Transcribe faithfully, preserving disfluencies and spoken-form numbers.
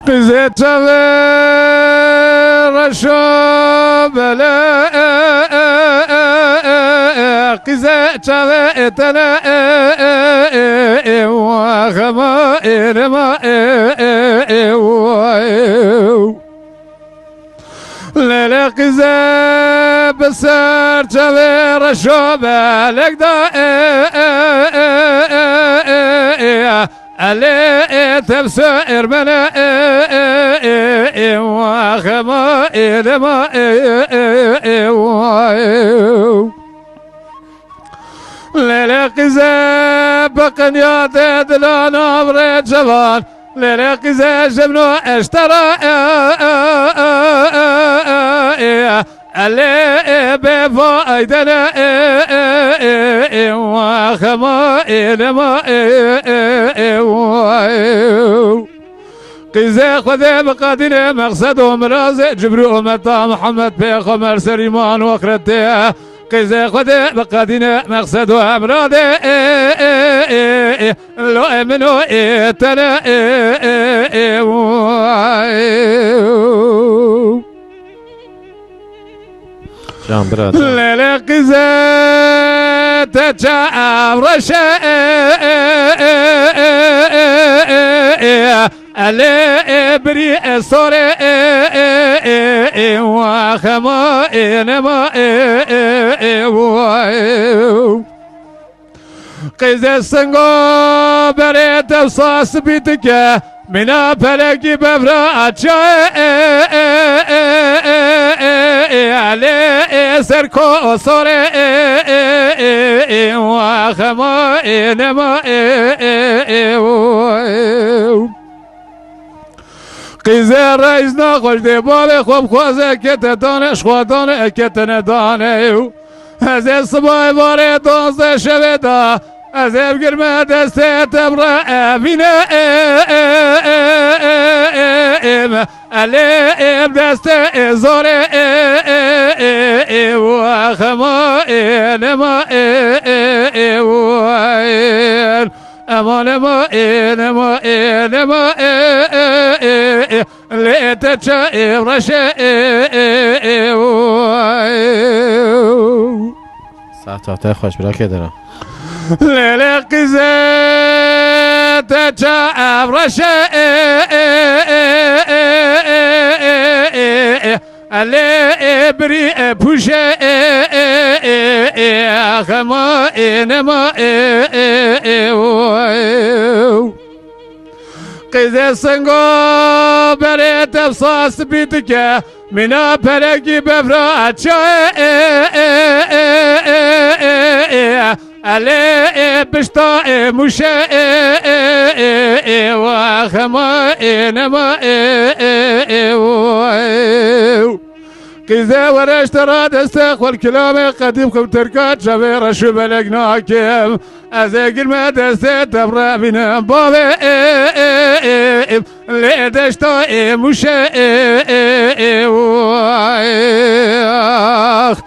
Qîzê çavê reşo bele, qîzê çavê tene, wa xema êrema. Lêlê qîzê bi ser çavê reşo belek da, Elê, e, tevse ermene, e, e, e, e, wa xema, e, dema, e, e, e, e, wa, e. Lêlê qîze bi qinyatê dilana bi rê cevan. Lêlê qîze jimno eştera, e, e, e, e, e, e, e. Elê, e, bê va eydene, e, e, e, e, wa xema, e, nema, e, e, e, wa, e. Qîzê Xwedê bi qadîne meqsed û mirazê Cibrî û meta Mihemed Pêxemer ser îman û axretê. Qîzê Xwedê bi qadîne meqsed û emradê, e, e, e, e. Lo e min o e tene, e, e, e, wa, e. Can bira, can. Lêlê qîze te çav reşe, e, e, e, e, e, e, e, e. Elê, e, birî, e, sore, e, e, e, e, e, wa xema, e, nema, e, e, e, wa, e. Qîzê singo berê tevsa spî dike, mîna pelekî bevra çaye, e, e, e, e, e, e, e, elê, e, ser ko sore, e, e, e, e, wa xema, e, nema, e, e, e, o, e. Qîzê reis naxweş dê bavê xwe bixwaze kete dane, ji xwe dane, ketine dane. Ez ê sibayê varê duwazdeh şevê de, ez ê bigirme destê te bi re evîne, e, e, e, e, e, e, em. Elê, em destê, e, zorê, e, e, e, e, wa xema, e, nema, e, e, e, wa, e. Ema nema, e, nema, e, nema, e, e, e, e. Lê te çav reşe, e, e, e, o, e. Saeta te xweş, bira kê dera. Lêlê qîze te çav reşe, e, e, e. Elê, e, birî, e, pûşe, e, e, e, e, xema, e, nema, e, e, e, o, e. Qîzê singo berê tevsa spî dike, mîna pelekî bevra çaye, e, e, e, e, e, e, e. Elê, e, pişta, e, mûşe, e, e, e, e, wa xema, e, nema, e, e, e, o, e. Qîze were ji te re destê xwe li kilamê qedîm xwe terka çavê reş û belek nakim. Ez ê girme destê te bi re bînim bavê, e, e, e, e. Lê deşta, e, mûşe, e, e, e, o, e, ax.